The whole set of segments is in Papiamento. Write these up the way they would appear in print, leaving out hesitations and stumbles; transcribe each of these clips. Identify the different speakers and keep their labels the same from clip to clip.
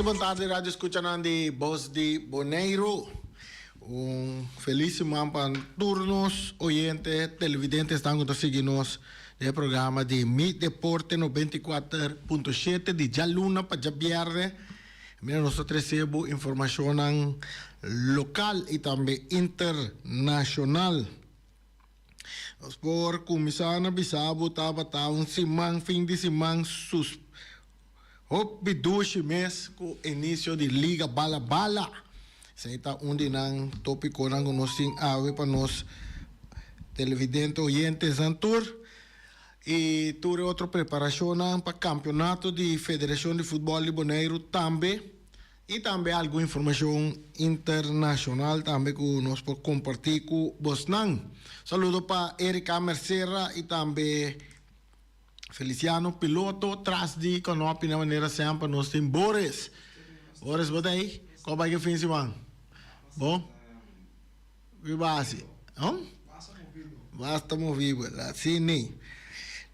Speaker 1: tardi, bon tardi radio escuchanan di Bos di Boneiru. Un feliz siman pa tur nos oyente, televidente esnan cu ta sigui nos den e programa di Mi Deporte 94.7 di djaluna pa djabierne. Mira nos ta trece bo informacionnan local y tambe internacional. Nos por cuminsa na bisa bo tabata un siman, fin di siman sus hopi dushi mes cu inicio di Liga Bala Bala. Esey ta un di nan topiconan cu nos tin awe pa nos televidente oyentesnan tur. Y tur e otro preparacionnan pa campeonato di Federacion di Futbol di Boneiru tambe. Y tambe algun informacion internacional tambe cu nos por comparti cu bosnan. Saludo pa Erika Mercera y tambe Feliciano Piloto tras di konopi na manera semper nos tin Boris. Boris bo ta ey? Con bai ke fin siman? Bon? Ki bo hasi? Hom? Basta movido. Así ni.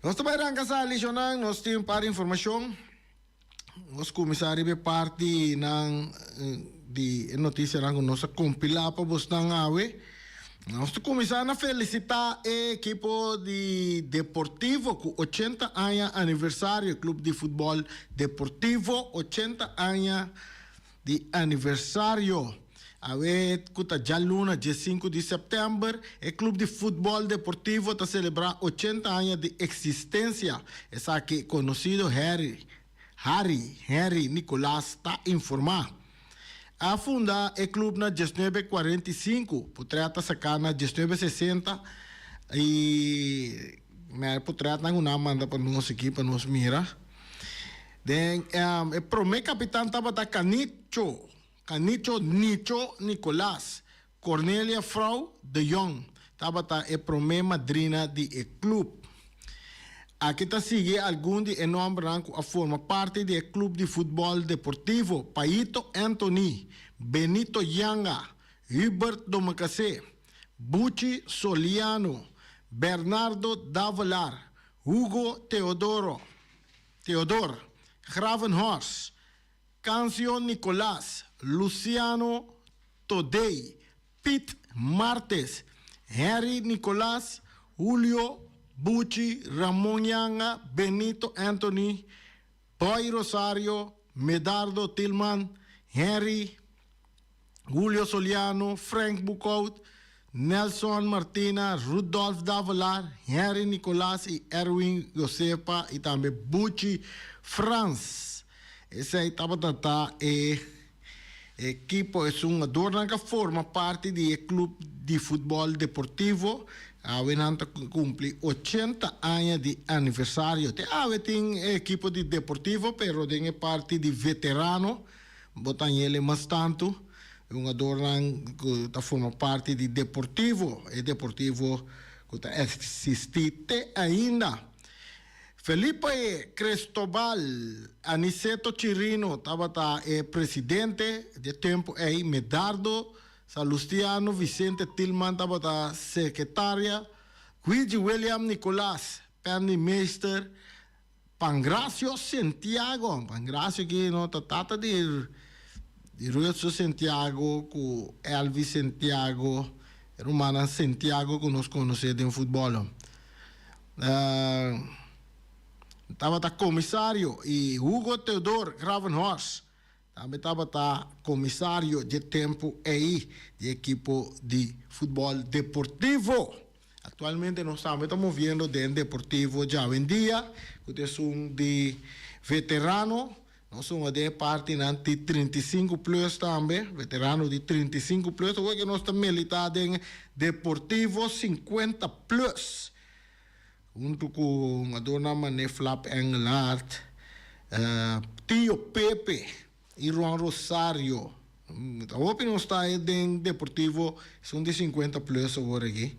Speaker 1: Nos ta bai ranka sali shonnan, nos tin un par di informacion. Nos kuminsá riba e partinan di e notisianan ku nos a kompilá pa bosnan awe. Nos ta kuminsá na felisitá e ekipo di Deportivo ku ochenta aña aniversario, Klup di Futbòl Deportivo ochenta aña di aniversario. Awe ku ta djaluna diesinku di sèptèmber, e klup di futbòl Deportivo ta selebrá ochenta aña di eksistensia. Esaki konosido Harry, Harry, Henry Nicolaas ta informá. A funda e klup na diesnuebe kuarenta i sinku, potrèt ta saká na 1960 i e potrètnan ku nan a manda pa nos aki pa nos mira. Den e promé kapitan tabata Canicho, Canicho Nicho Nicolaas. Cornelia Frau de Jong tabata e promé madrina di e klup. Aki ta sigui algun di e nòmbernan ku a forma parti di e klup di futbòl Deportivo, Paito Anthony, Benito Yanga, Hubert Domacassé, Buchi Soliano, Bernardo Davelaar, Hugo Teodoro, Theodor Gravenhorst, Cancio Nicolaas, Luciano Todey, Piet Martes, Henry Nicolaas, Julio Buchi, Ramon Yanga, Benito Anthony, Boy Rosario, Medardo Tilman, Henry Julio Soliano, Frank Boekhout, Nelson Martina, Rudolf Davelaar, Henry Nicolaas y Erwin Josefa y tambe Buchi Frans. Esey tabata ta e ekipo, esun hungadornan cu a forma parti di e club di futbol Deportivo. Awe nan ta cumpli 80 aña di aniversario. Te awe tin e ekipo di Deportivo, pero den e parti di veterano Bo ta hende mas tantu e hungadornan ku ta forma parti di Deportivo, e Deportivo ku ta eksistí te ainda. Felipe Cristobal Aniceto Chirino tabata e presidente di e tempu ei, Medardo Salustiano Vicente Tilman tabata sekretaria, Guigi William Nicolaas, Penny Meester, Pangracio Santiago, Pangracio aki no ta tata di di Ruetso Santiago ku Elvis Santiago, e rumannan Santiago ku nos konosé den futbòl. Tabata komisario i Hugo Theodor Gravenhorst tambe tabata komisario dje tempu ei di ekipo di futbòl Deportivo. Aktualmente nos tambe ta moviendo den Deportivo djawendia ku ta esun di veterano. Nos hunga den e partinan di 35 plus tambe, veterano di 35 plus. Awor ke nos ta militá den Deportivo 50 plus huntu ku hungadornan manera Flap Engelhardt, Tio Pepe i Ron Rosario. Ta hopi nos ta den Deportivo esun di 50 plus awor aki.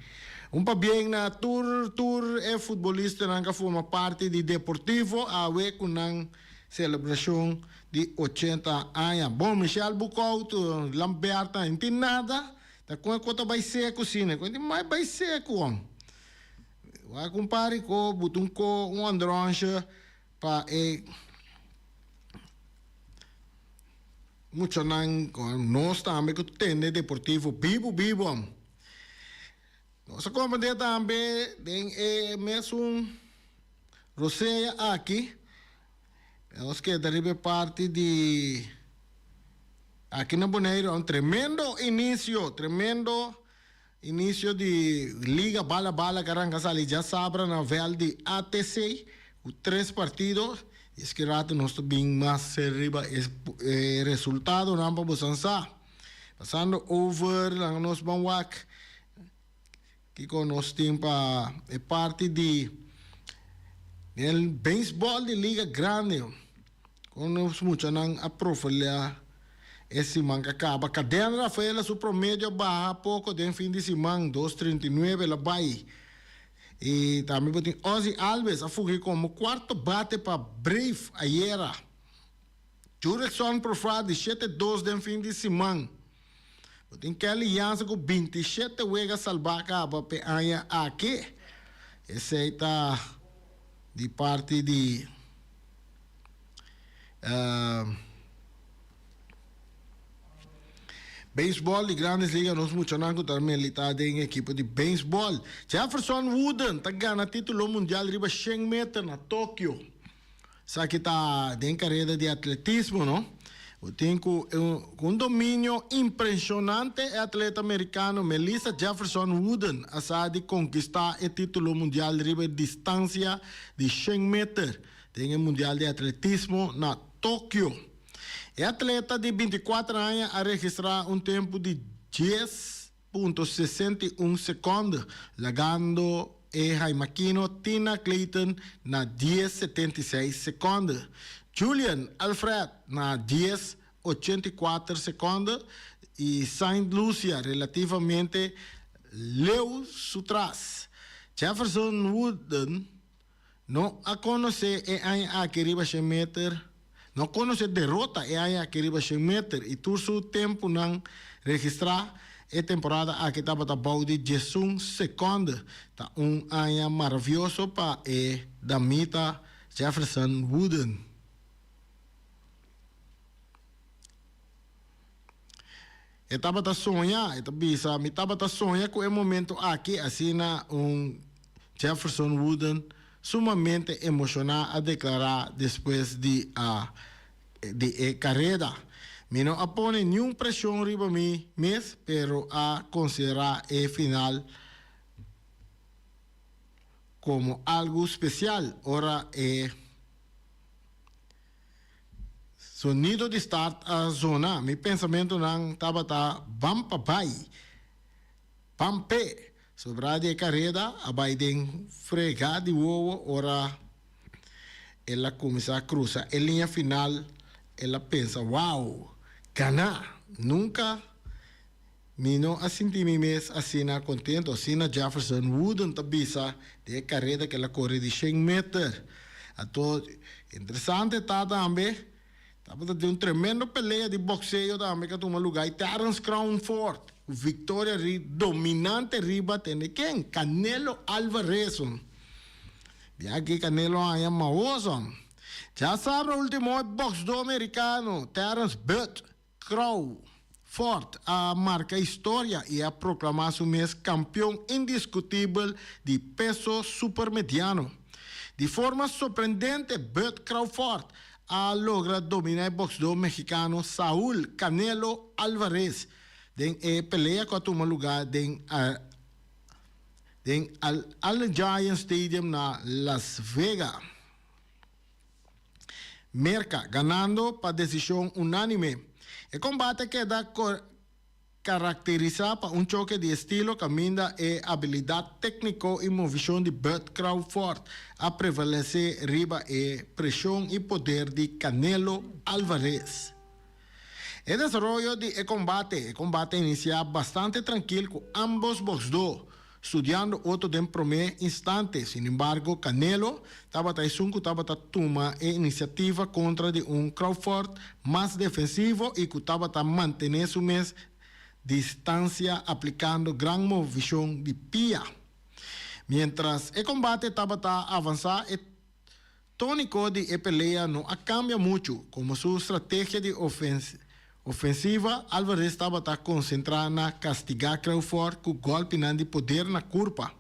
Speaker 1: Un pabien na tur tur e futbolistanan ku a forma parti di Deportivo awe ku nan selebrashon di 80 aña. Bon, Michel Boekhoudt, Lamberta, no tin nada. Ta kon e kos ta bai seku asina? Kon tin mai bai seku hom. Wak un par di ko, buta un ko, un andronsje pa e. Muchanan nos tambe ku tende deportivo bibu bibu. Nos a komprendé tambe den e mesun rosea aki. Nos keda riba e parti di aki na Boneiru un tremendo inisio, tremendo inisio di Liga Bala Bala ku a ranka sali djasabra na vèlt di ATC ku tres partido. I eski rato nos ta bin mas riba e resultadonan pa boso sa. Pasando over laga nos ban wak kiko nos tin pa e parti di den beisbòl di Liga Grandi. Kon nos muchanan a profilá e siman ku a kaba. Caden Rafaela su promedio a baha poko den fin di siman, dos 39 el a bai. I tambe bo tin Ozzie Albies a fugi komo kuarto bate pa Brave ayera. Jurickson Profar di shete dos den fin di siman. Bo tin Kelly Jansen ku 27 wega salbá kaba p'e aña aki. Esei ta di parti di Beisbòl di Grandes Ligas. Nos muchanan ku ta militá den ekipo di beisbòl. Jefferson Wooden ta gana título mundial riba shen meter na Tokio. Esaki ta den kareda di atletismo, no? Bo tin ku ku un dominio impreshonante e atleta merikano Melissa Jefferson Wooden a sa di konkistá e título mundial riba e distansia di shen meter den e Mundial di Atletismo na Tokio. E atleta di 24 aña a registrá un tempu di 10.61 sekònde, lagando e haimakino Tina Clayton na 10.76 sekònde, Julian Alfred na 10.84 sekònde i Saint Lucia relativamente leu su tras. Jefferson Wooden no a konosé e aña aki riba shen meter, no konosé derota e aña aki riba shen meter i tur su tempunan registrá e temporada aki tabata bou di 11 sekònde. Ta un aña maravioso pa e damita Jefferson Wooden. E tabata soña, e ta bisa, mi tabata soña ku e momento aki, asina un Jefferson Wooden sumamente emoshoná a deklará despues di a di e kareda. Mi no a pone niun preshon riba mi mes, pero a konsiderá e final komo algu spesial ora e Sonido di start a zona. Mi pensamentunan tabata ban pa bai. Ban p'e. Sobrá di e kareda a bai den fregá di wowo ora el a kuminsá krusa e liña final. El a pensa, Wow! Ganá! Nunka mi no a sinti mi mes asina kontentu, asina Jefferson Wooden ta bisa di e kareda ku el a kore di shen meter. Anto, interesante ta tambe, tabata tin un tremendo pelea di bokseo tambe ku a tuma lugá i Terence Crawford ku viktoria dominante riba tende ken? Canelo Alvarez. Biaha Canelo a haña maoso. Djasabra ultimo e boksdó merikano Terence Bud Crawford a marka historia i a proklamá su mes kampion indiskutibel di peso supermediano. Di forma sorprendente Bud Crawford a logra dominá e boksdó mexikano Saúl Canelo Alvarez den e pelea ku a tuma lugá den den Allegiant Stadium na Las Vegas, Merka, ganando pa desishon unánime. E kombate a keda karakterisá pa un choke di estilo kaminda e abilidat tékniko i movishon di Bud Crawford a prevalesé riba e preshon i poder di Canelo Alvarez. E desaroyo di e kombate. E kombate a inisiá bastante trankil ku ámbos boksdó studiando otro den promé instante. Sin embargo, Canelo tabata esun ku tabata tuma e inisiativa kontra di un Crawford mas defensivo i ku tabata mantené su mes distansia aplikando gran movishon di pia. Miéntras e kombate tabata avansá, e tóniko di e pelea no a kambia muchu, komo su strategia di. Ofensiva, Alvarez tabata konsentrá na kastigá Crawford ku gòlpinan di poder na kurpa,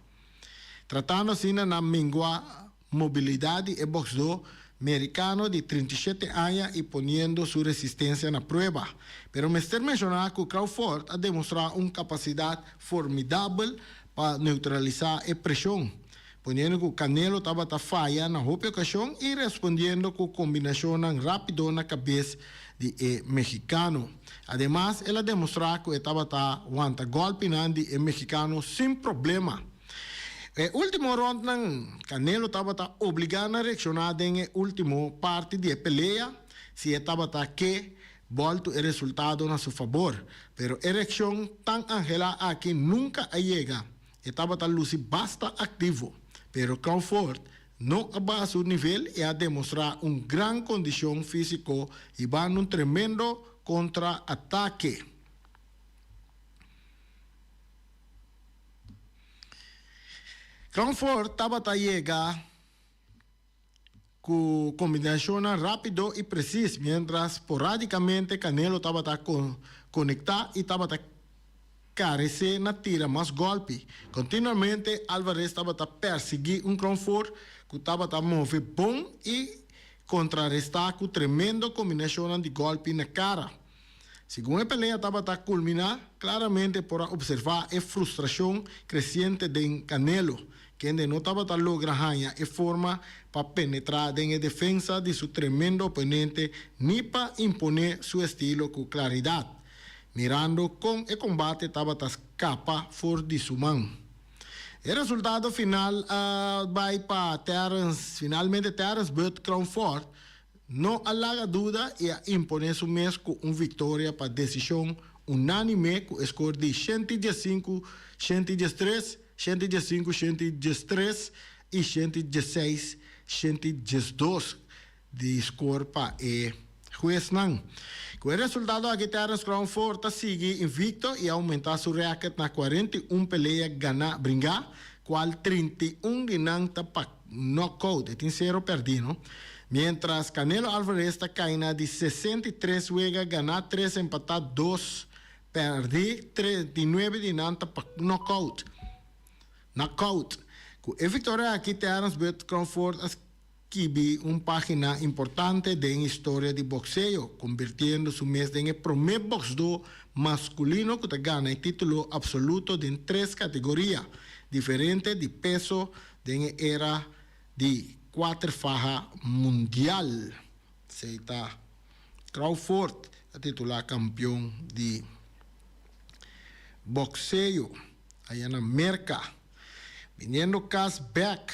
Speaker 1: tratando asina na mengua mobilidat di e bòksdó merikano di 37 aña i poniendo su resistensia na prueba. Pero mester menshoná ku Crawford a demostrá un kapasidat formidabel pa neutralisá e preshon, poniendo ku Canelo tabata faya na hopi okashon i respondiendo ku kombinashonnan rápido na kabes di e mexicano. Ademas el a demostrá ku e tabata wanta gòlpinan di e mexicano sin problema. E último ròntnan Canelo tabata obligá na reakshoná den e último parti di e pelea si e tabata ke bòltu e resultado na su fabor, pero e reakshon tan anhelá aki nunka a yega. E tabata lusi basta aktivo, pero Crawford no a baha su nivel i a demostrá un gran kondishon físiko hibando un tremendo kontra-atake. Crawford tabata yega ku kombinashonnan rápido i presis, miéntras sporadikamente Canelo tabata konektá i tabata karesé na tira mas gòlpi. Kontinuamente Alvarez tabata persiguí un Crawford ku tabata move bon i kontrarestá ku tremendo kombinashonnan di gòlpi na kara. Segun e pelea tabata kulminá, klaramente por a opservá e frustrashon kresiente den Canelo, kende no tabata logra haña e forma pa penetrá den e defensa di su tremendo oponente ni pa imponé su estilo ku klaridat, mirando kon e kombate tabata skapa for di su man. E resultado final a bai pa Terence, finalmente Terence Bud Crawford No a laga duda i a imponé su mes ku un viktoria pa desishon unánime ku e skor di 115, 113, 115, 113 i 116, 112 di skor pa e huesnan. Ku e resultado aki Terence Crawford ta sigui invikto i a oumentá su rèkert na 41 pelea ganá bringá, kual 31 di nan ta pa Knockout, e tin sero pèrdí no. Miéntras Canelo Alvarez ta kai na di 63 wega, ganá tres, empatá dos, pèrdí 39 di nan ta pa knockout. Knockout. Ku e viktoria aki Terence Bud Crawford a skibi un página importante den historia di bokseo, konbirtiendo su mes den e promé boksdó maskulino ku ta gana e título apsoluto den tres kategoria diferente di peso Den e era di kuater faha mundial, esei ta Crawford a titulá kampion di bokseo aya na Merka. Biniendo kas bèk,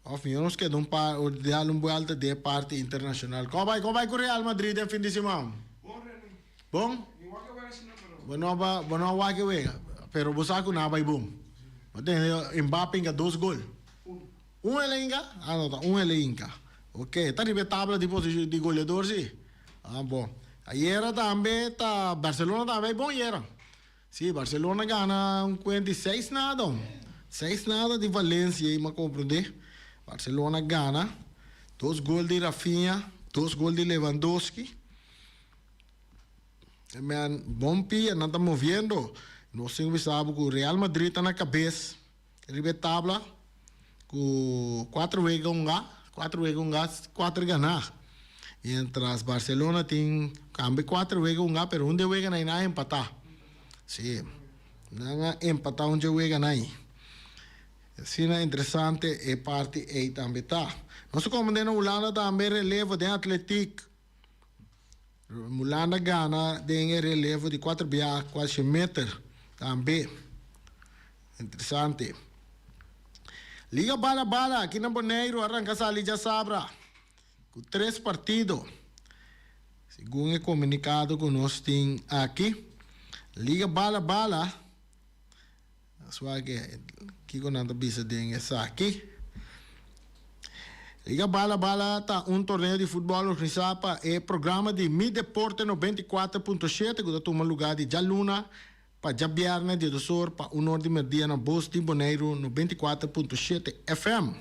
Speaker 1: òf mihó nos keda un par dal un buèlta den e parti internashonal. Kon bai, kon bai ku Real Madrid den fin di siman?
Speaker 2: Bon, Rene.
Speaker 1: Bon?
Speaker 2: Mi wak e wega asina, pero.
Speaker 1: Bo no ba, bo no a wak e wega, pero bo sa ku nan a bai bon. Bo tende Mbappe hinka dos gol.
Speaker 2: Un.
Speaker 1: Un el a hinka? Ah no, ta un el a hinka. Ok, ta riba e tabla di posishon di goleador si. Ah bon. Ayera tambe ta Barcelona tambe bai bon ayera. Si, Barcelona gana un kuent di seis nada. Seis nada di Valencia ei m'a komprondé. Barcelona gana. Dos gol di Rafinha, dos gol di Lewandowski. E men bon pia, nan ta moviendo. Nos tin ku bisa bo ku Real Madrid ta na kabes riba e tabla ku kuater wega hunga, kuater wega hunga, kuater ganá. Mientras Barcelona tin kambe kuater wega hunga pero un di e weganan ei nan a empatá. Sí, nan a empatá un di e weganan ei. Asina interesante e parti ei tambe ta. Nos ta komprendé na Hulanda tambe relevo den atletiek. Hulanda gana den e relevo di kuater bia kuatshen meter tambe. Interesante. Liga Bala Bala aki na Boneiru a ranka sali djasabra ku tres partido. Segun e komunikado ku nos tin aki, Liga Bala Bala, Swak kiko nan ta bisa den esaki. Liga Bala Bala ta un torneo di futbòl organisá pa e programa di Mi Deporte 94.7 ku ta tuma lugá di djaluna pa djabièrnè di dos or pa un or di merdia na Bos di Boneiru 94.7 FM.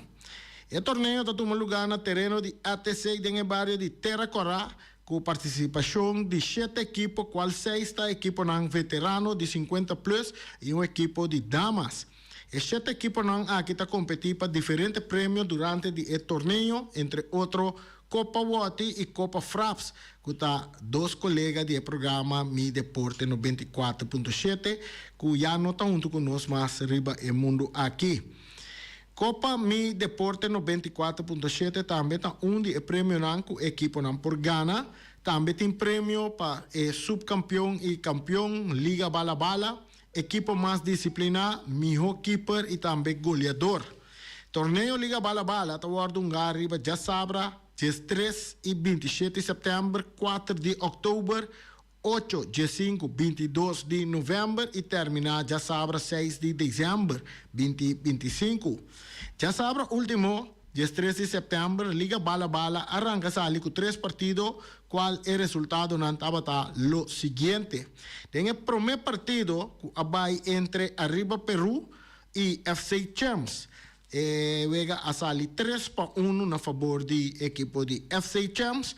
Speaker 1: E torneo ta tuma lugá na tereno di ATC den e bario di Tera Kòrá. Ku partisipashon di shete ekipo kual seis ta ekiponan veterano di 50 plus i un ekipo di damas. E shete ekiponan aki ta kompetí pa diferente premio durante di e torneo, entre otro Kopa Wòti i Kopa Fraps, ku ta dos kolega di e programa Mi Deporte 94.7 ku ya no ta huntu ku nos mas riba e mundu aki. Kopa Mi Deporte 94.7 tambe ta un di e premionan ku e ekiponan por gana. Tambe tin premio pa e supkampion i kampion, Liga Bala Bala, ekipo mas disipliná, mihó kiper i tambe goleador. Torneo Liga Bala Bala ta wòrdu hungá riba djasabra 13 i 27 sèptèmber, 4 di òktober, 8, 15, 22 di novèmber i terminá djasabra 6 di desèmber 2025. Djasabra último, 13 di sèptèmber, Liga Bala Bala a ranka sali ku tres partido, kual e resultadonan tabata lo siguiente. Den e promé partido ku a bai entre Arriba Peru i FC Champs, e wega a sali 3-1 na fabor di ekipo di FC Champs.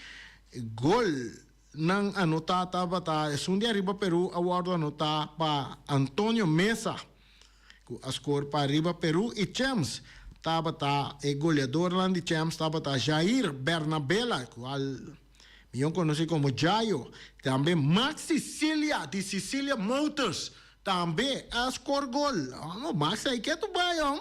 Speaker 1: Gol nan anotá tabata esun di Arriba Peru a wòrdu anotá pa Antonio Mesa ku a skor pa Arriba Peru i Champs tabata e goleadornan di Champs tabata Jair Bernabela kual mihó konosí komo Jayo, tambe Max Sicilia di Sicilia Motors tambe a skor gol. Max ei ke tu bai hon.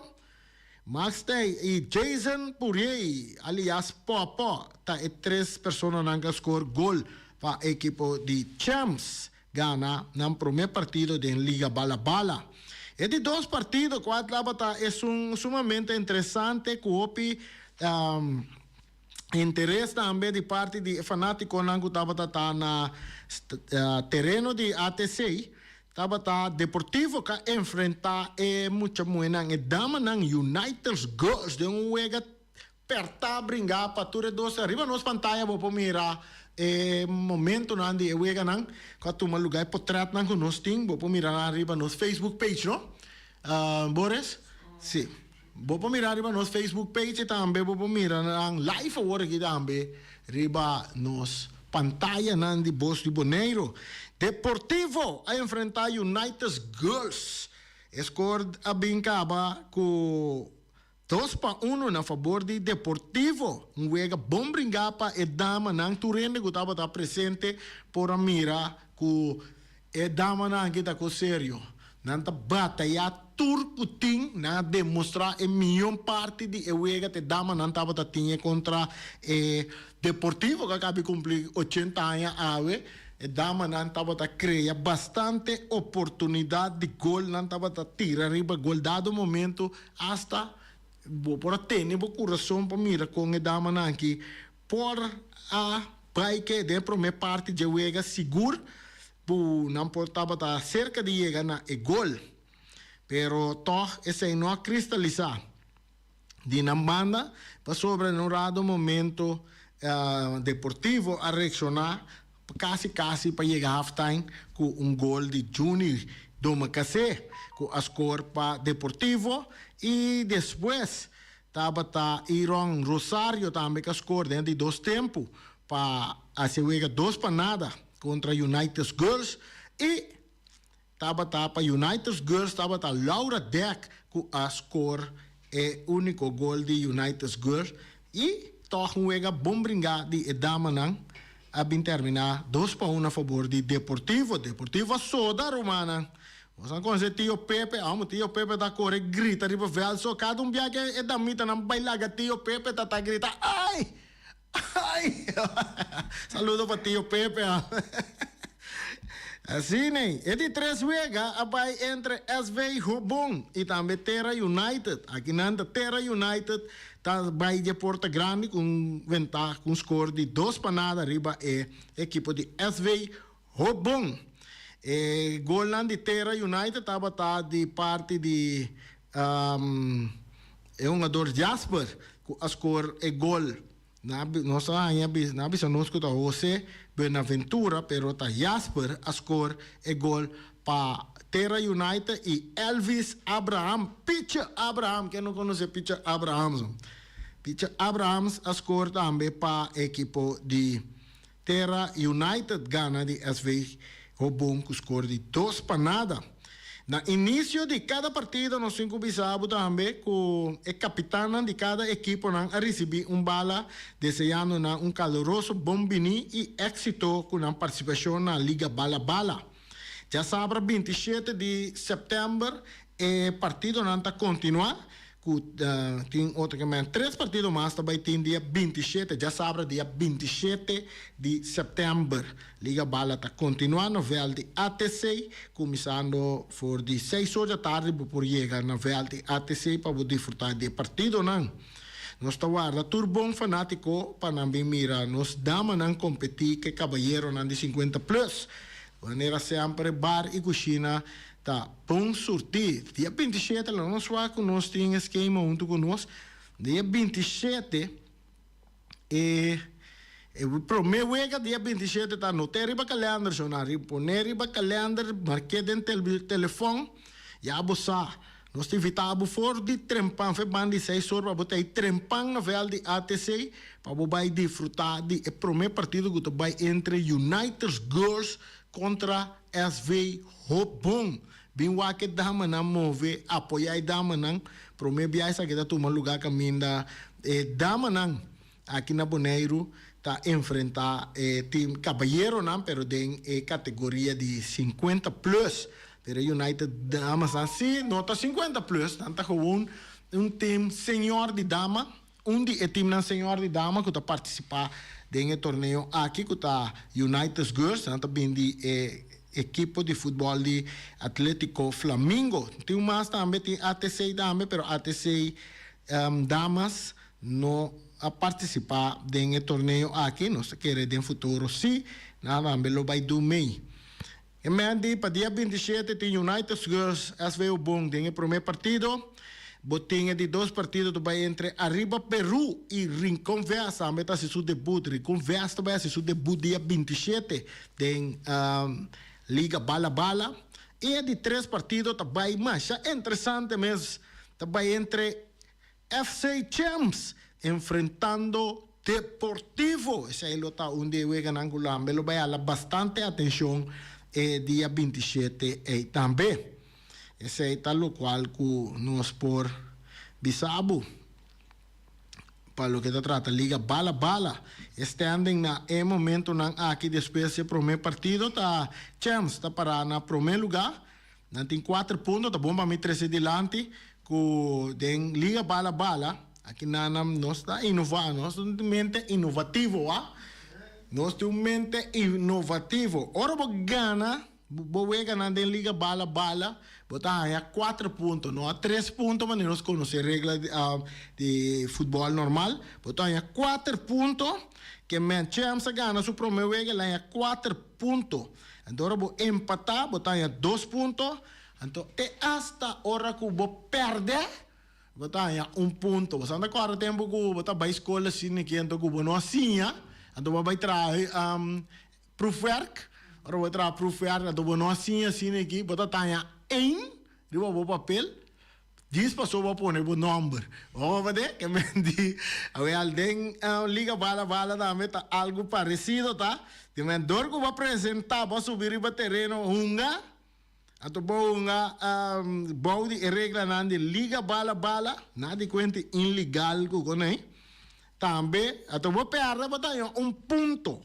Speaker 1: Max Tey i Jason Pourier alias Popo ta e tres personanan ku a skor gol pa ekipo di Champs gana nan promé partido den Liga Bala Bala. E di dos partido ku a tabata esun sumamente interesante ku hopi interes tambe di parti di e fanátikonan ku tabata ta na tereno di ATC. Tabata Deportivo ka enfrentá e mucha muhénan, e damanan Uniters Girls den un wega pèrtá bringá pa tur e dos. Riba nos pantaya bo por mira e momentonan di e weganan ku a tuma lugá, e potrètnan ku nos tin, bo por mira nan riba nos Facebook page, no, Boris? Sí. Bo por mira riba nos Facebook page i tambe bo por mira nan live awor aki tambe riba nos pantayanan di Bos di Boneiru. Deportivo a enfrentá Unites Girls. E skor a bin kaba ku 2-1 na fabor di Deportivo. Un wega bon bringá pa e damanan. Tur hende ku tabata presente por a mira ku e damanan aki ta kos serio. Nan ta batayá tur ku tin. Nan a demostrá e mion parti di e wega te damanan tabata tin e kontra e Deportivo ku a kabi kumpli 80 aña awe. E damanan tabata krea bastante oportunidat di gol. Nan tabata tira riba gol dado momento asta bo por a tene bo kurason pa mira kon e damanan aki por a bai ke den e promé parti dje wega sigur ku nan por tabata serka di yega na e gol, pero tòg esei no a kristalisá di nan banda pasobra den un rado momento Deportivo a reakshoná kasi kasi pa yega halftime ku un gol di Juni Domacassé ku a skor pa Deportivo i despues tabata Iron Rosario tambe ku a skor den di dos tempu pa hasi wega 2-0 kontra United Girls i tabata pa United Girls tabata Laura Deck ku a skor e úniko gol di United Girls i tòg un wega bon bringá di e damanan a bin terminá 2-1 na fabor di Deportivo. Deportivo a soda rumannan. Nos a konosé Tio Pepe, amo Tio Pepe ta kore grita riba vèlt so kada un bia ke e damitanan bai laga Tio Pepe ta ta grita ai! Ai! Saludo pa Tio Pepe. Asina, e di tres wega a bai entre SV Hobon i tambe Terra United. Aki nan ta Terra United ta bai di e porta grandi ku un ventaha ku un skor di 2-0 riba e ekipo di SV Hobon. E golnan di Terra United tabata di parti di e hungador Jasper ku a skor e gol. Nos a haña nan a bisa nos ku ta Jose Buenaventura pero ta Jasper a skor e gol pa Terra United i Elvis Abraham, Picha Abraham, ken no konosé Picha Abrahams? Picha Abrahams a skor tambe pa ekipo di. Terra United gana di SV Hobon ku skor di 2-0. Na inisio di kada partido nos tin ku bisa bo tambe ku e kapitannan di kada ekiponan a risibí un bala deseando nan un kaloroso bon biní i éksito ku nan partisipashon na Liga Bala Bala. Djasabra 27 di sèptèmber e partidonan ta kontinuá ku tin otro ke men tres partido mas ta bai tin dia 27, djasabra dia 27 di sèptèmber. Liga Bala ta kontinuá na vèlt di ATC kuminsando for di 6 or di atardi bo por yega na vèlt di ATC pa bo disfrutá di e partidonan. Nos ta warda tur bon fanátiko pa nan bin mira nos damanan kompetí ku e kabayeronan di 50 plus. Manera semper e bar i kushina ta bon surtí. Dia 27 lo nos wak ku nos tin e skema huntu ku nos. Dia 27 e e promé wega dia 27 ta anot'é riba kalènder shona, pon'é riba kalènder, mark'é den telefòn, ya bo sa. Nos ta invitá bo for di trempan fe ban di 6 or pa bo ta ei trempan na vèlt di ATC pa bo bai disfrutá di e promé partido ku ta bai entre Uniters Girls kontra SV Hopbon. Bin wak e damanan move, apoyá e damanan. Promé biaha esaki ta tuma lugá kaminda e damanan aki na Boneiru ta enfrentá e tim kabayeronan pero den e kategoria di 50 plus. Pero United Damasnan si no ta 50 plus, nan ta gewoon un tim señor di dama, un di e timnan señor di dama ku ta partisipá den e torneo aki ku ta United Girls, nan ta bin di e ekipo di futbòl di Atletico Flamingo. Tin un mas tambe, tin ATC tambe, pero ATC Damas no a partisipá den e torneo aki. Nos ta kere den futuro si nan tambe lo bai du mei. E men di pa dia 27 tin United Girls SV Obon den e promé partido. Bo tin e di dos partido ta bai entre Arriba Peru i Rincon Vest tambe ta hasi su debut. Rincon Vest ta bai hasi su debut dia 27 den Liga Bala Bala. I e di tres partido ta bai masha interesante mes, ta bai entre FC Champs enfrentando Deportivo. Esei lo ta un di e weganan ku lambe lo bai hala bastante atenshon e dia 27 ei tambe. Esei ta lokual ku nos por bisa bo pa loke ta trata Liga Bala Bala. E standing na e momentonan aki despues di e promé partido ta Champs ta pará na promé lugá. Nan tin kuater punto, ta bon pa mi trese dilanti ku den Liga Bala Bala aki nan nos ta inová, nos tin un mente inovativo wak, nos tin un mente inovativo. Ora bo gana bo weganan den Liga Bala Bala bo ta haña kuater punto, no a tres punto manera nos konosé regla di futbòl normal, bo ta haña kuater punto ke men Champs a gana su promé wega el a haña kuater punto. Anto ora bo empatá bo ta haña dos punto, anto te asta ora ku bo pèrdè bo ta haña un punto. Bo sa ta kòrda tempu ku bo ta bai skol asina aki anto ku bo no a siña, anto bo a bai traha proefwerk, ora bo traha proefwerk anto bo no a siña asina aki bo ta taña één riba bo papel. Djis paso bo a pone bo nomber. Bo a de? Ke men di, awel den Liga Bala Bala tambe ta algu parecido ta. Di men dor ku bo a presenta, bo a subi riba tereno hunga, anto bo hunga bou di e reglanan di Liga Bala Bala, na di kuenta inlegal ku konei. Tambe, anto bo perde bo ta haña un punto.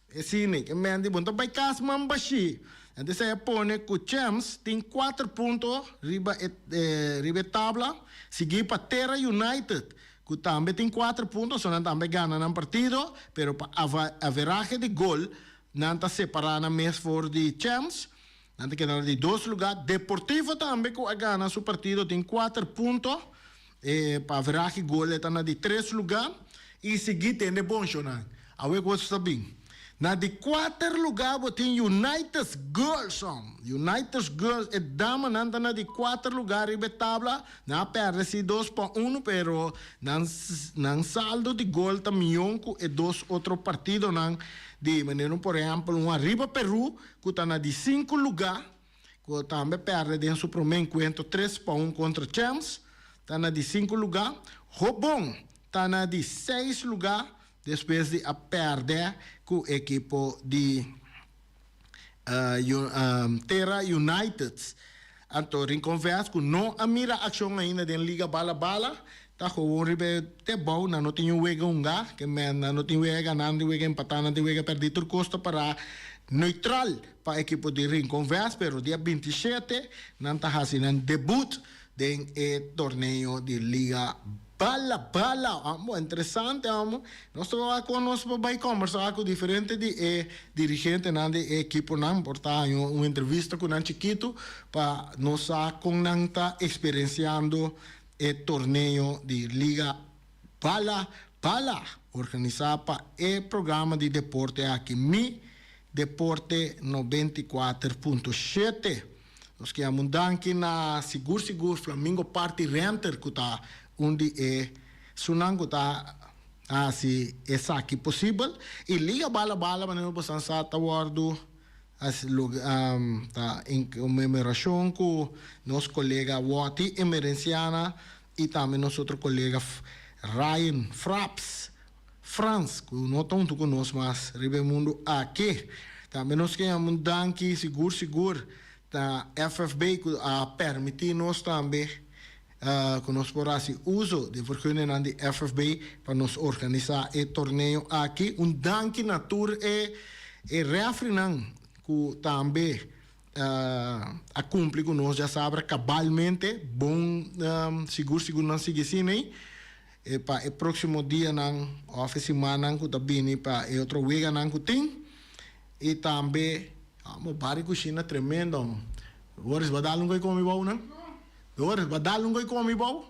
Speaker 1: E sine, ke men di bo no ta bai kas man bashí. Antes ei a pone ku Champs tin kuater punto riba e riba e tabla, siguí pa Terra United ku tambe tin kuater punto, so nan tambe gana nan partido, pero pa averahe di gol nan ta separá nan mes for di Champs. Nan ta keda na di dos lugá. Deportivo tambe ku a gana su partido tin kuater punto, e pa averahe gol e ta na di tres lugá i sigui tende bon shownan. Awe ku boso ta bin. Na di kuater lugá bo tin United Girls. United Girls, e damanan ta na di kuater lugá riba e tabla. Nan a pèrdè si 2-1 pero nan nan saldo di gol ta mion ku e dos otro partidonan di manera un por ehèmpel un Arriba Peru ku ta na di sinku lugá, ku tambe pèrdè den su promé enkuentro 3-1 kontra Champs, ta na di sinku lugá. Hobon ta na di seis lugá. despues di a pèrdè ku ekipo di Terra United. Anto Rincon Vest ku no a mira akshon ainda den Liga Bala Bala ta gewoon riba e te bou, nan no tin un wega hunga, ke men nan no tin wega ganá, nan tin wega empatá, nan tin wega pèrdí, tur kos ta pará neutral pa ekipo di Rincon Vest, pero dia 27 nan ta hasi nan debut den e torneo di Liga Bala Bala. Amo, interesante amo. Nos ta wak kon nos por bai kombersá ku diferente di e dirigentenan di e ekiponan. Por ta haña un entrevista ku nan chikitu pa nos sa kon nan ta eksperensiando e torneo di Liga Bala Bala, organisá pa e programa di deporte aki Mi Deporte 94.7. Nos ke yama un danki na sigur sigur Flamingo Party Renter ku ta un di e sunan ku ta hasi esaki posibel. I Liga Bala Bala manera bosan sa ta wòrdu ta en konmemorashon ku nos kolega Watty Emerenciana i tambe nos otro kolega Ryan Fraps Frans ku no ta huntu ku nos mas riba e mundu aki. Tambe nos ke yama un danki sigur sigur na FFB ku a permití nos tambe ku nos por hasi uso di e verguningnan di FFB pa nos organisá e torneo aki. Un danki na tur e e rèfrinan ku tambe a kumpli ku nos djasabra kabalmente. Bon sigur sigur nan sigui asina ei. E pa e próksimo dianan òf e simannan ku ta bini pa e otro weganan ku tin. I tambe amo bari kushina tremendo amo. Doris bo a dal un koi komi bou nan? Doris bo a dal un koi komi bou?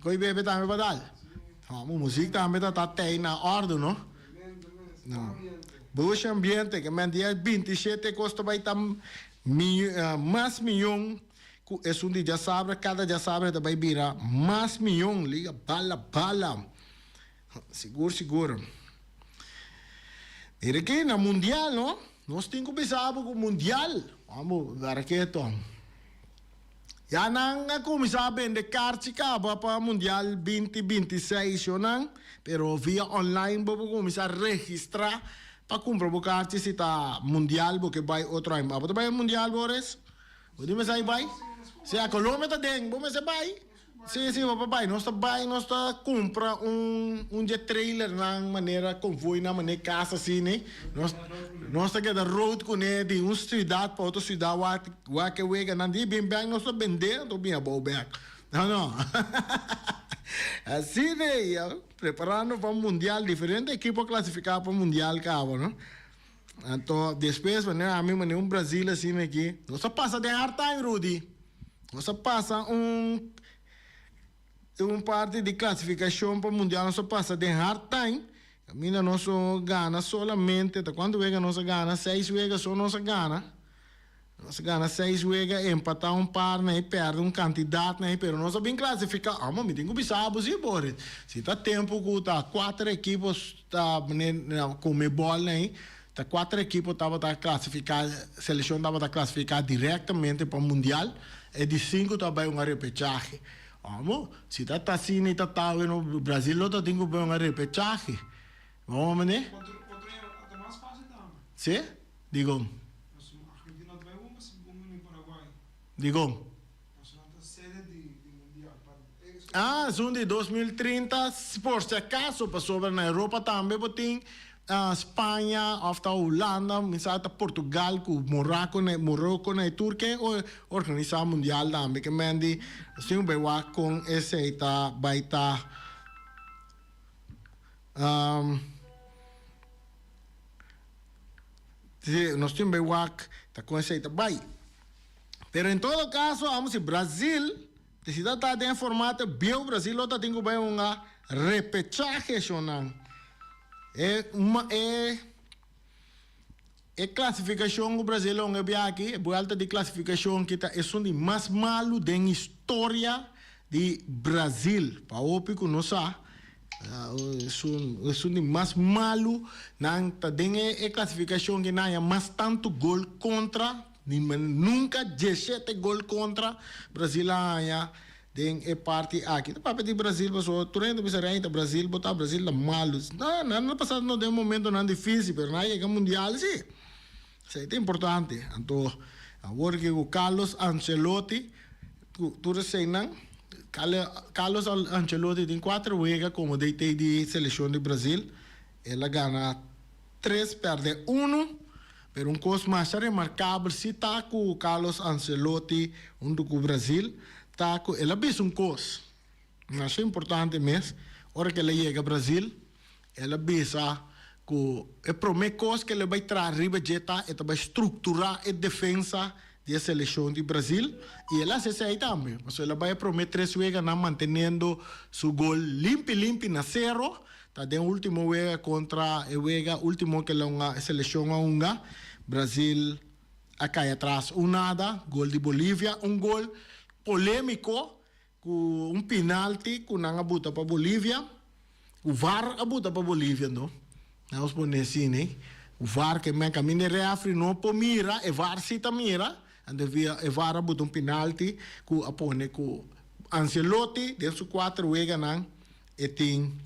Speaker 1: Koi bebe tambe bo a dal? Amo muzik tambe ta ta tei na òrdu no. Bushi ambiente ke men dia 27 kos ta bai ta mas miyon. Ku esun di djasabra, kada djasabra ta bai bira mas miyon, liga bala bala. Sigur sigur. Mira aki na mundial no, nos tin ku bisa bo ku mundial, amo gara keto. Ya nan a kuminsá bende karchi kaba pa mundial 2026 yonan, pero via online bo por kuminsá registrá pa kumpra bo karchi si ta mundial bo ke bai otro aña. Abo ta bai mundial Boris? Bo di mester bai? Si a Colombia ta den, bo mester bai. Si, si, bo por bai. Nos ta bai, nos ta cumpra un, un dje trailernan manera convoynan, manera cas asina. Nos, nos ta keda road cune di un ciudad pa otro ciudad wak, wak e weganan di bin bek nos ta bende, anto bin abou bek. No, no. Asina ei, preparando pa mundial, diferente ekipo a clasifica pa mundial caba, no. Anto despues wanneer ami mane un Brazil asina aki, nos a pasa den hard time Rudy. Nos a pasa un un parti di clasificacion pa mundial nos a pasa den hard time. Caminda nos a gana solamente, ta cuanto wega nos a gana? Seis wega so nos a gana. Nos a gana seis wega, empatá un par na i pèrdè un kantidat na i, pero nos a bin klasifiká. Amo, mi tin ku bisa bo si, Boris. Si ta tempu ku ta kuater ekipo ta kome bòl na i, ta kuater ekipo tabata klasifiká, selekshon tabata klasifiká direktamente pa mundial, e di sinku ta bai un repechahe. Amo, si ta ta asina i ta ta weno, Brazil lo ta tin ku bai un repechahe. Bo mane?
Speaker 2: Otro aña ta mas fásil tambe.
Speaker 1: Si? Dikon?
Speaker 2: Pasobra Argentina ta bai un pa un den Paraguay.
Speaker 1: Dikon?
Speaker 2: Pasobra nan ta sede di di mundial. Pa
Speaker 1: Ah, esun di 2030 por si acaso, pasobra na Europa tambe bo tin Spaña of ta Hulanda, mi sa ta Portugal ku Morako na Morocco na e tur ke organisa mundial tambe. Ke men di nos tin ku bai wak kon esei ta bai ta. Si, nos tin bai wak ta kon esei ta bai. Pero en todo caso, amo si Brasil, si ta ta den formato bieu, Brasil lo ta tin ku bai un repechaje shonnan. E, e, e klasifikashon ku Brasil a hunga bia aki, e buelta di klasifikashon ki ta esun di mas malu den historia di Brasil. Pa hopi ku no sa, Esun esun di mas malu nan ta den e klasifikashon ke nan haña mas tantu gol kontra, nunka 17 gol kontra Brasil a haña. Den e parti aki ta papia di Brasil pasobra tur hende ta bisa rei ta Brasil bo ta Brasil ta malu. No, nan a pasa no den momentonan dificil pero nan a yega mundial si. Esei ta importante. Anto awor ke ku Carlos Ancelotti ku tur eseinan Carlos Ancelotti tin kuater wega komo DT di selekshon di Brasil. El a gana tres pèrdè unu. Pero un kos masha remarkabel si ta ku Carlos Ancelotti huntu ku Brasil ta ku el a bisa un kos masha importante mes ora ku el a yega Brasil. El a bisa ku e promé kos ku el a bai traha riba dje ta e ta bai strukturá e defensa di e selekshon di Brasil i el a hasi esei tambe pasobra el a bai e promé tres weganan manteniendo su gol limpi limpi na sero. Ta den ultimo wega kontra e wega ultimo ke lo e selekshon a hunga, Brazil a kai atras un nada, gol di Bolivia, un gol polemiko ku un pinalti ku nan a buta pa Bolivia, ku var a buta pa Bolivia no, nos pone asina, ku var ke men kaminda e refri no por mira, e var si ta mira, anto e var a buta un pinalti ku a pone ku Ancelotti den su kuater weganan E tin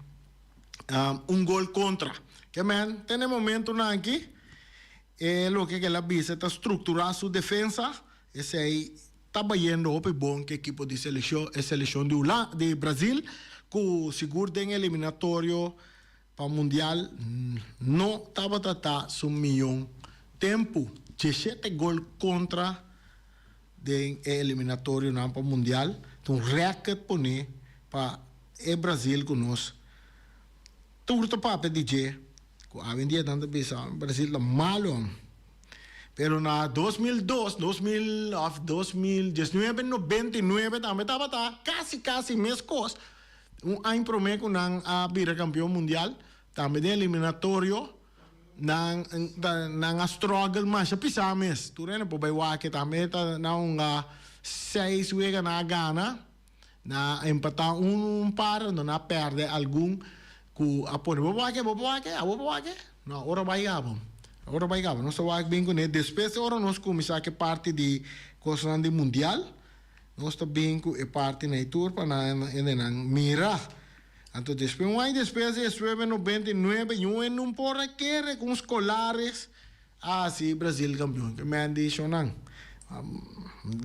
Speaker 1: un gol kontra. Ke men te na e momentunan aki e loke ku el a bisa ta strukturá su defensa. Esei ta bayendo hopi bon ku ekipo di selekshon e selekshon di Hula di Brazil ku sigur den eliminatorio pa mundial no tabata ta su mion tempu. Diesshete gol kontra den e eliminatorionan pa mundial ta un rèkert pone pa e Brazil ku nos tur ta papia di dje ku awendia nan ta bisa Brazil ta malu pero na 2002 2000 of 2019 99 tambe tabata kasi kasi meskos un aña prome ku nan a bira kampion mundial tambe den eliminatorio. Nan nan a struggle masha pisá mes. Tur hende por bai wak tambe ta na hunga seis wega nan a gana. Nan a empatá un par anto nan a pèrdè algun ku a pone bo por wak bo por wak abo por wak no ora bai gaba ora bai gaba nos ta wak bin kuné despues ora nos kuminsá ku e parti di kosnan di mundial nos ta bin ku e parti na e tur pa nan hendenan mira. Anto despues un aña despues di esuebe 99 yu e nun por a kere ku un skolares a hasi Brazil kampion. Ke men di shonnan.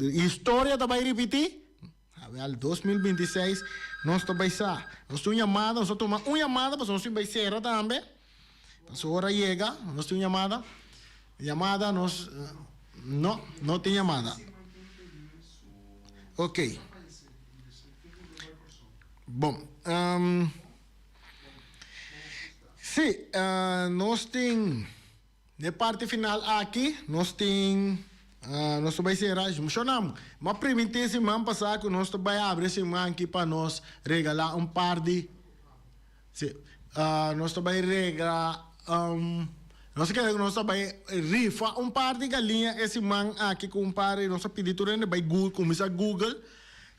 Speaker 1: Historia ta bai ripití? Awel 2026 nos ta bai sa. Nos tin un yamada, nos ta tuma un yamada pasobra nos tin bai sera tambe. Pasobra ora yega, nos tin un yamada. Yamada nos no, no tin yamada. Ok. Bon, sí, nos tin, den parti final aki, nos tin, nos ta bai sera, Shonam, mi a primintí siman pasá ku nos ta bai abri siman aki pa nos regalá un par di, sí, nos ta bai regla, nos a kere ku nos ta bai rifa un par di galiña e siman aki ku un par di, nos a pidi tur hende bai kuminsá google.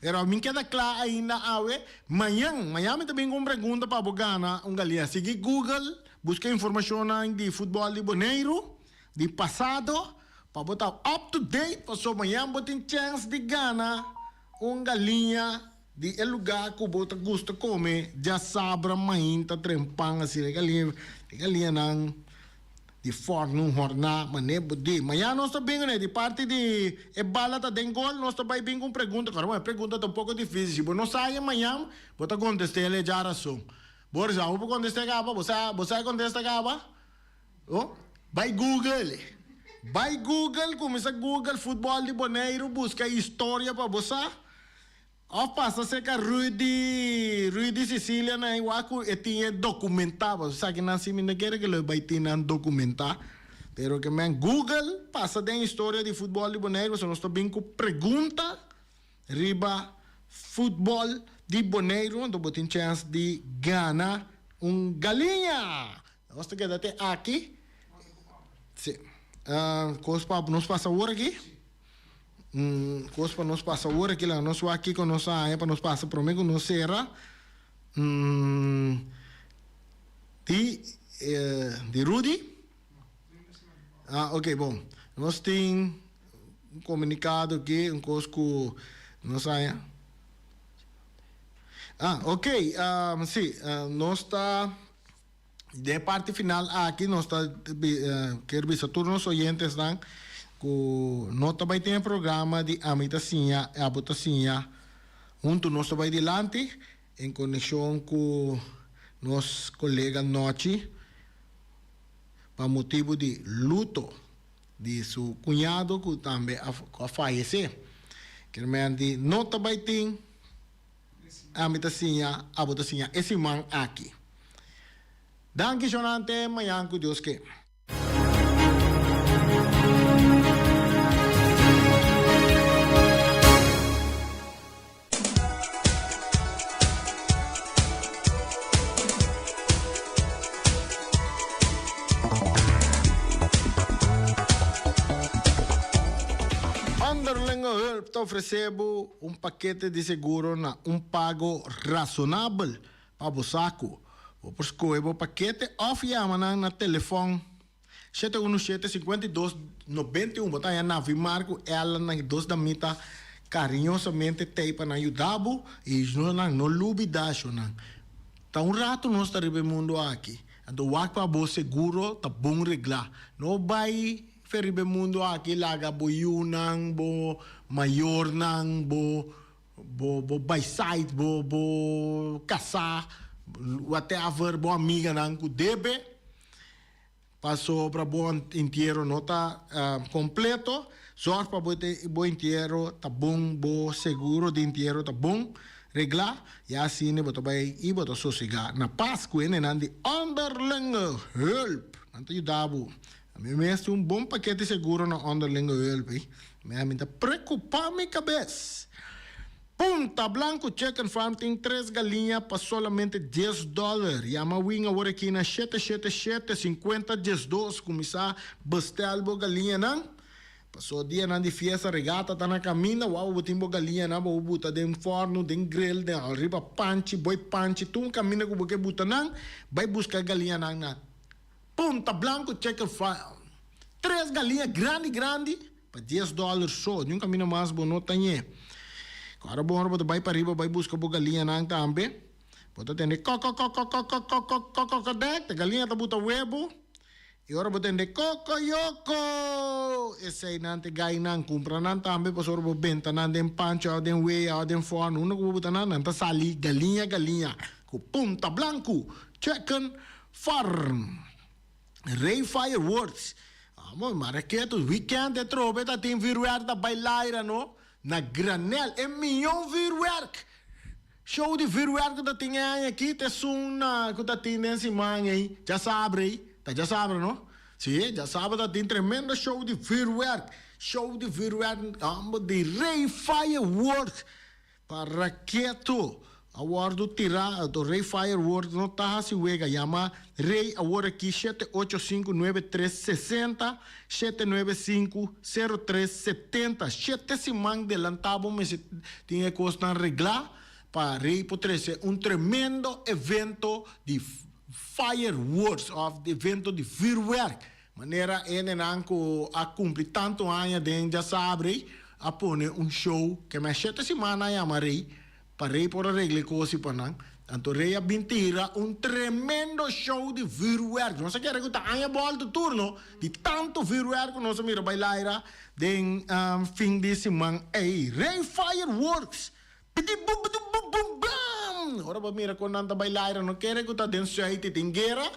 Speaker 1: Pero mi keda kla ainda awe. Mañan, mañan mi ta bin ku un pregunta pa bo gana un galia. Sigui Google, buska informashonnan di futbòl di Boneiru, di pasado, pa bo ta up to date pasobra mañan bo tin chèns di gana un galiña di e lugá ku bo ta gusta kome djasabra mainta trempan asina. E galiña, e galiñanan. Di fòrnu hòrná manera bo di. Mañana nos ta bin kuné di parti di e bala ta den gol nos ta bai bin ku un pregunta. Kòrda bo e pregunta ta un poko difísil. Si bo no sa e mañan bo ta kontest'é el e djarason. Boris abo por kontest'é kaba? Bo sa bo sa e kontesta kaba? Oh bai google. Bai google kuminsá google futbòl di Boneiru buska historia pa bo sa. Of pasa cerca Rudy, Rudy Cecilia nan igual cu e tin e documenta, pasobra esaki nan si mi no kere cu lo bay tin nan documenta, pero ke men Google pasa den historia di futbol di Boneiru pasobra nos ta bin cu pregunta riba futbol di Boneiru anto bo tin chance di gana un galiña. Nos ta keda te aki. Si. Cos pa nos pasa awor aki. Kos pa nos pasa awor aki laga nos wak kiko nos a haña pa nos pasa prome ku nos sera di di Rudy ah ok bon nos tin un komunikado aki un kos ku nos haña. Ah, ok, si, nos ta den e parti final aki nos ta kier bisa tur nos oyentesnan ku no ta bai tin e programa di Ami ta siña, abo ta siña huntu nos ta bai dilanti en konekshon ku nos kolega Nochi pa motibu di luto di su kuñado ku tambe a fayesé. Kier men di no ta bai tin. Ami ta siña, abo ta siña e siman aki. Danki shonnan te mañan ku Dios ke. Onderlinge hulp ta ofresé bo un pakete di seguro na un pago rasonabel pa bo saku. Bo por skohe bo pakete òf yama nan na telefòn 717 52 91. Bo ta haña Navimar ku Ellen nan dos damita kariñosamente tei pa nan yuda bo i nan no lubida shonnan. Ta un ratu nos ta riba e mundu aki, anto wak pa bo seguro ta bon reglá. No bai Fe riba e mundu aki laga bo yunan, bo mayornan, bo bo bo baisait, bo bo kasá, whatever, bo amiganan ku debe pasobra bo entiero no ta kompleto. Zòrg pa bo bo entiero ta bon, bo seguro di entiero ta bon reglá, ya asina bo ta bai i bo ta sosegá na pas ku hendenan di Onderlinge Hulp. Nan ta yuda bo. Mi mes tin un bon pakete seguro na onderlinge hulp ey. Mi ta preocupa mi cabes. Punta Blanco Chicken Farm tin tres galiña pa solamente dies dollar. Yama Wing awor aki na shete shete shete sinkuenta diesdos kuminsá bestel bo galiñanan. Paso dianan di fiesta regata ta na kaminda wou bo tin bo galiñanan bo buta den fòrnu, den grill, den riba panchi, boi panchi, tur un kaminda ku bo ke buta nan, bai buska galiñanan na. Punta Blanco Chicken Farm. Tres galiña grandi grandi pa dies dòler so. Niun kaminda mas bo no ta ñe. Ora bo ora bo ta bai pariba bai buska bo galiñanan tambe. Bo ta tende kokokokokokokokokokokokdek, ta galiña ta buta webo. I ora bo tende kokoyoko, eseinan ta e gainan. Kumpra nan tambe pasobra bo benta nan den pancho òf den wea òf den fòrnu. Unda ku bo buta nan, nan ta sali galiña galiña ku Punta Blanco Chicken Farm. Rey Fireworks. Amo mara ketu weekend e trobe ta tin vuurwerk ta bai laira no na granel e miyon vuurwerk. Show di vuurwerk ku ta tin e aña aki ta esun na ku ta tin den siman ei djasabra ei ta djasabra no si djasabra ta tin tremendo show di vuurwerk show di vuurwerk amo di Rey Fireworks. Pa raketo a wòrdu tirá, anto Rey Fireworks no ta hasi wega. Yama Rey awor aki shete ocho sinku nuebe tres sesenta, shete nuebe sinku sero tres setenta. Shete siman delantá bo mester tin e kosnan reglá pa Rey por trese un tremendo evento di fireworks òf evento di vürwèrk. Manera hendenan ku a kumpli tantu aña den djasabre a pone un show ke men shete siman a yama Rey pa Rey por a regla e kosi pa nan. Anto Rey a bin tira un tremendo show di vuurwerk. Nos a kere ku ta aña bolto turno di tantu vuurwerk ku nos a mira bai laira den fin di siman ey. Rey Fireworks! Pidi bum bum bum bum bam! Ora bo mira kon nan ta bai laira no kere ku ta den suite i tin guera,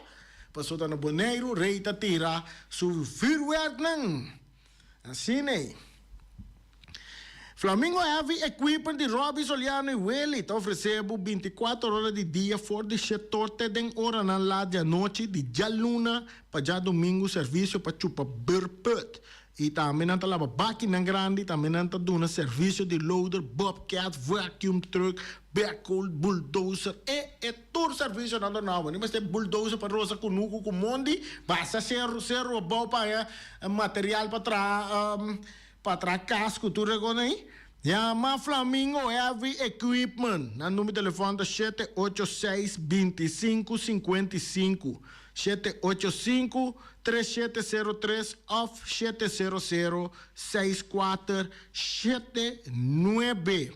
Speaker 1: pasobra ta na Boneiru rei ta tira su vuurwerknan. Asina ei. Flamingo Heavy Equipment di Robby Soliano i Willy ta ofresé bo bintikuater ora di dia for di shetor te den oranan lat di anochi di djaluna pa djadumingu servisio pa chupa beurput. I tambe nan ta laba bakinan grandi, tambe nan ta duna servisio di loader, bobcat, vacuum truck, backhoe, bulldozer e e tur servisio nan ta duna bo. Ni mester bulldozer pa rosa kunuku ku mondi, basa seru seru abou pa haña material pa traha pa traha kas ku tur e kos ei. Yama Flamingo Heavy Equipment, nan number di telefòn ta shete ocho seis bintisinku sinkuentisinku. 785 3703 òf 700 64 79.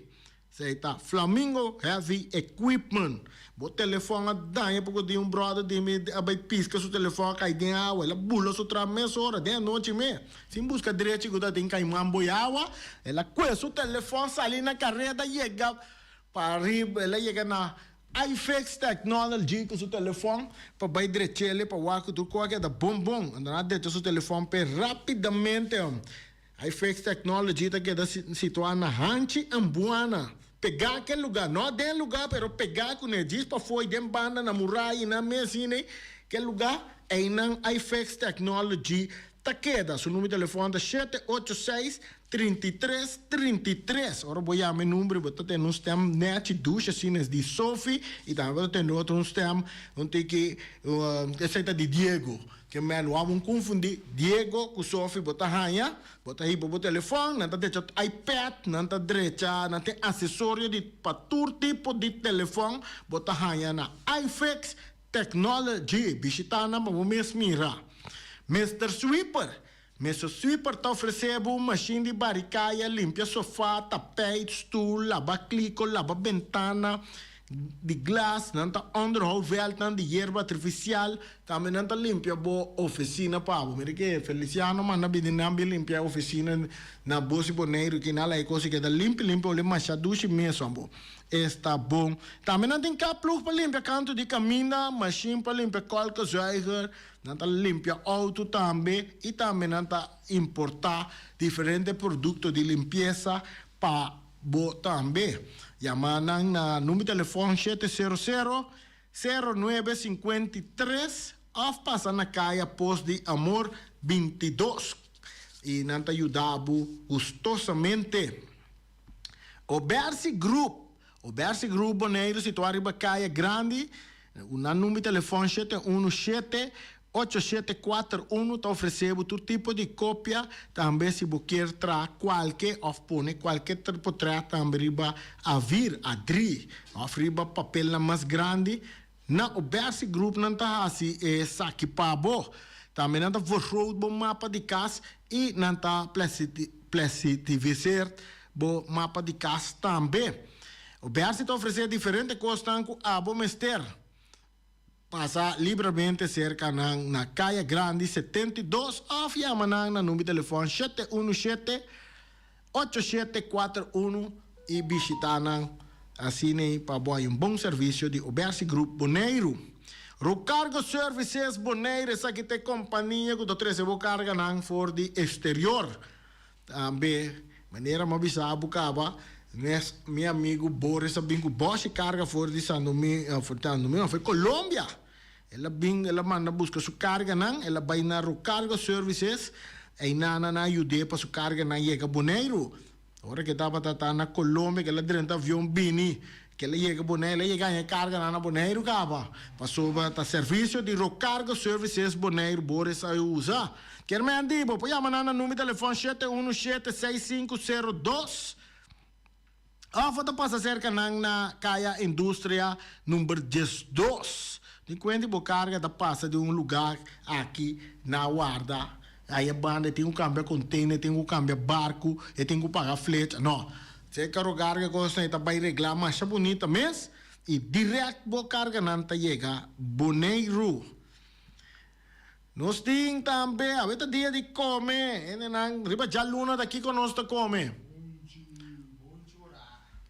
Speaker 1: Esei ta Flamingo Heavy Equipment. Bo telefòn a daña poko di un bròder di mi a bai piska su telefòn a kai den awa. El a bula su tras mesora den anochi me. Sin buska drechi ku ta tin kaiman boi awa, el a kue su telefòn sali na kareda yega pa riba el a yega na iFix Technology ku su telefòn pa bai drech'el pa wak ku tur kos a keda bon bon. Anto nan a drecha su telefòn p'e rápidamente. iFix Technology ta keda situá na Hanchi Ambuana. Pegá ku e lugá, no den e lugá pero pegá kuné, djis pafó i den banda na muraya i nan mes hende ku e lugá, einan iFix Technology ta keda. Su number di telefòn ta 786 33 33. Ora bo yama e number bo ta tende un stèm nèchi dushi asina es di Sophie i tambe bo ta tende otro un stèm un tiki esei ta di Diego. Ke men wou bon konfundí Diego ku Sophie bo ta haña, bo ta hiba bo telefòn, nan ta drecha iPad, nan ta drecha, nan tin asesorio di pa tur tipo di telefòn bo ta haña na iFix Technology. Bishitá nan pa bo mes mira. Mister Sweeper Mister Sweeper ta ofresé bo un mashin di bari kaya, limpia sofá, tapijt, stul, laba kliko, laba bentana di glas, nan ta onderhoud veldnan di yerba artifisial, tambe nan ta limpia bo ofisina pa bo. Mira ke Feliciano manda bini nan bin limpia e ofisina na Bosi Boneiru ki nan laga e kos a keda limpi limpi olé masha dushi mes bo. Esta bon. Tambe nan tin kaploeg pa limpia kantu di kaminda, mashin pa limpia kolkezuiger, Nan ta limpia auto tambe y tambe nan ta importa diferente producto di limpieza pa bo tambe. Yama nan na number telefon 700 09 53 of pasa na Caya Pos di Amor 22 y nan ta yuda bo gustosamente. Obersi Group. Obersi Group Boneiru situá riba Kaya Grandi, nan number di telefòn 717 8741 ta ofresé bo tur tipo di kopia, tambe si bo kier traha kualke òf pone kualke potrèt tambe riba A-vier, A-drie òf riba papelnan mas grandi. Na Obersi Group nan ta hasi esaki pa bo. Tambe nan ta vergroot bo mapa di kas i nan ta plesitiviseer bo mapa di kas tambe. Obersi ta ofresé diferente kosnan ku abo mester. Pasa libramente serka nan na Kaya Grandi 72 òf yama nan na number di telefòn 717 8741 i bishitá nan asina pa bo haña un bon servisio di Obersi Group Boneiru. Rocargo Services Bonaire esaki ta e kompania ku ta trese bo karganan for di eksterior. Tambe, manera mi a bisa bo kaba, mes mi amigu Boris a bin ku bòshi karga for di San Domingo, for San Domingo, for Colombia. El a bin, el a manda buska su karganan, el a bai na Rocargo Services, einan nan a yud'é pa su karganan yega Boneiru. Ora ku e tabata ta na Colombia, ku el a drenta avion bini, ku el a yega Boneiru, el a yega haña e karganan na Boneiru kaba, pasobra ta servisio di Rocargo Services Boneiru Boris a usa. Kier men di, bo por yama nan na number di telefòn 717 6502. Òf bo ta pasa serka nan na Kaya Industria number 12. Tin kuenta di bo karga ta pasa di un lugá aki na warda. Aya banda e tin ku kambia kontener, e tin ku kambia barku, e tin ku paga flecha. No. Serka Rogarga kosnan e ta bai reglá masha bunita mes i dirèkt bo karganan ta yega Boneiru. Nos tin tambe, awe ta dia di kome, hendenan, riba djaluna ta kiko nos ta kome?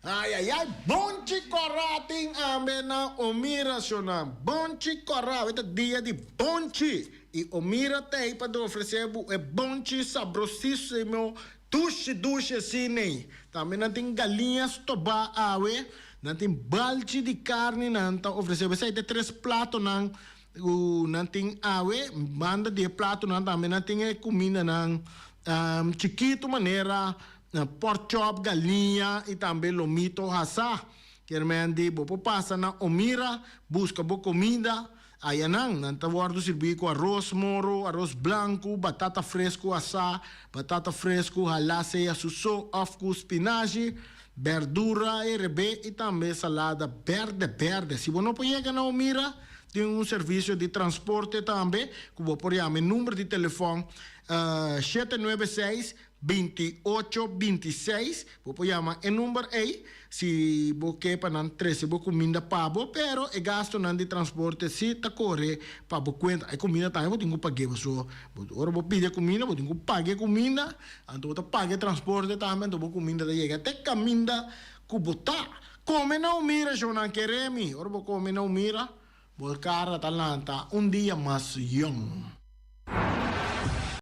Speaker 1: Ay ay ay, bonchi kòrá tin ambe na Omira shona, bonchi kòrá, awe ta dia di bonchi, i Omira ta ei pa ofresé bo e bonchi sabrosísimo, dushi dushi asin'ei. Tambe nan tin galiña stobá awe, nan tin balchi di karni nan ta ofresé bo, esei ta e tres platonan Ku nan tin awe, banda di e platonan tambe nan tin e kumindanan chikitu manera pork chop, galiña i tambe lomito hasá. Kier men di bo por pasa na Omira buska bo kuminda ayanan. Nan ta wòrdu sirbí ku aros moro, aros blanku, batata fresku hasá, batata fresku halá sea su so òf ku spinashi, bèrdura herebé i tambe salada bèrdè bèrdè. Si bo no por yega na Omira, Tin un servisio di transporte tambe ku bo por yama e number di telefòn 796. 28 26. Bo por yama e number ei si bo ke pa nan trese bo kuminda pa bo, pero e gastonan di transporte si ta kore pa bo kuenta. E kuminda tambe bo tin ku pag'é paso ora bo pidi e kuminda bo tin ku paga e kuminda, anto bo ta paga e transporte tambe, anto bo kuminda ta yega te kaminda ku bo ta. Kome na Umira shownan kere mi, ora bo kome na Umira bo kara ta lanta un dia mas yòn.